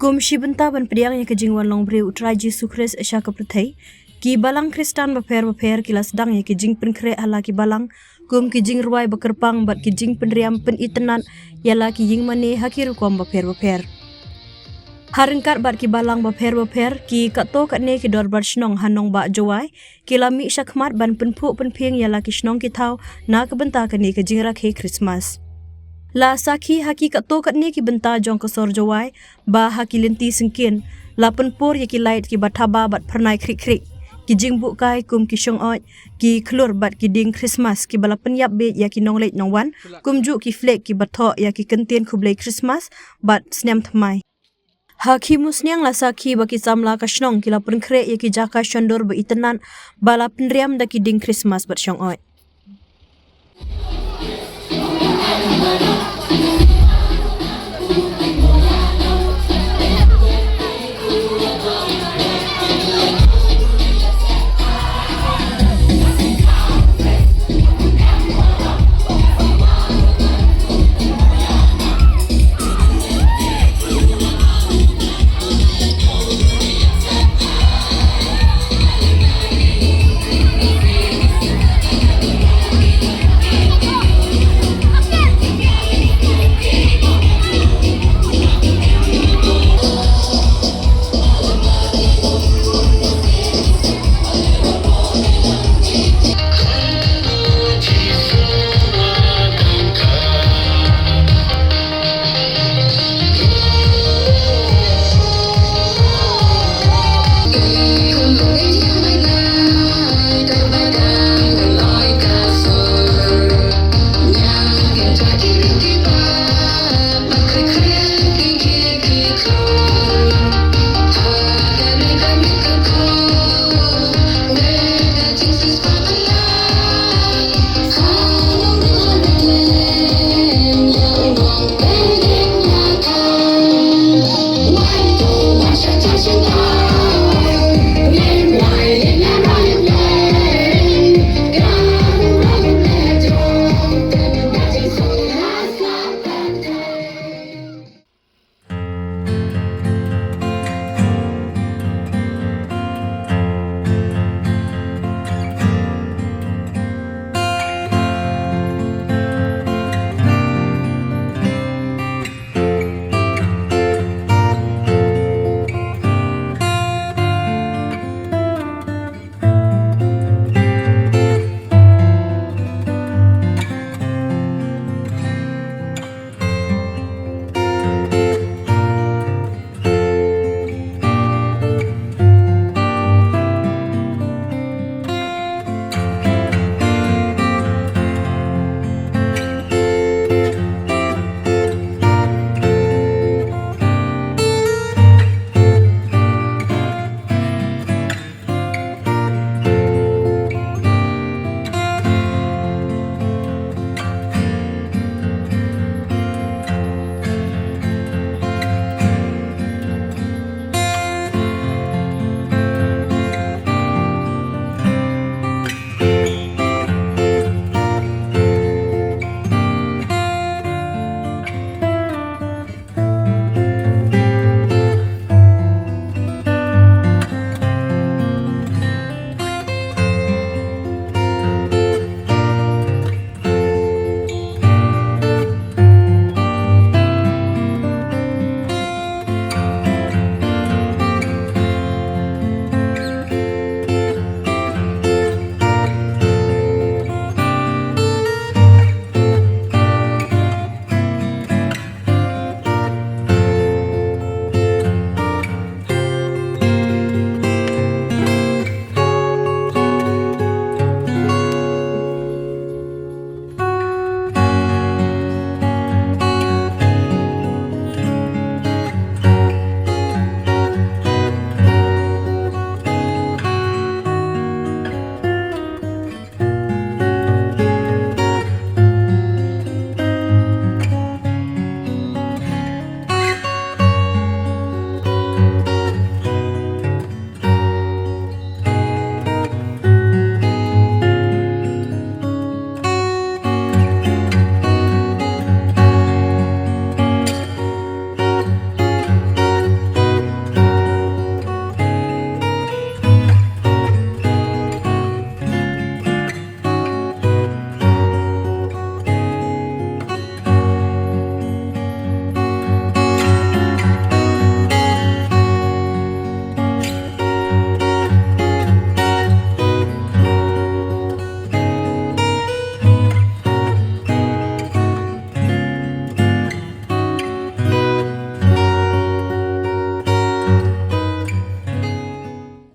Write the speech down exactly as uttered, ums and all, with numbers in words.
Kum shi bynta ban pdiang ïa ka jingwan long briew u Trai Jisu Khrist sha ka pyrthei, ki balang Khristan bapher bapher ki la sdang ïa ki jingpynkhreh ha la ki balang kum ki jingrwai ba kyrpang bad ki jingpynriam pynitynnad ïa la ki ïingmane ha ki rukom bapher bapher. Ha ryngkat bad ki balang bapher bapher, ki katto katne ki dorbar shnong ha nongbah Jowai ki la mih shakhmat ban pynphuh pynphieng ïa la ki shnong ki thaw na ka bynta kane ka jingrakhe Christmas. La sakhi ha ki katto katne ki bynta jong ka sor Jowai ba ha ki lynti syngkien la pynpur ïa ki light kiba thaba bad phyrnai khrik khrik, ki jingbuh kai kum ki shong-oid, ki khlur bad ki dieng Christmas kiba la pynïap bieit ïa ki nongleit nongwan, kumjuh ki flag kiba thoh ïa ki kyntien khublei Christmas bad snem thymmai. Ha Khimusniang la sakhi ba ki samla ka shnong ki la pynkhreh ïa ki jaka shondur ba itynnad ba la pynriam da ki dieng Christmas bad shong-oid.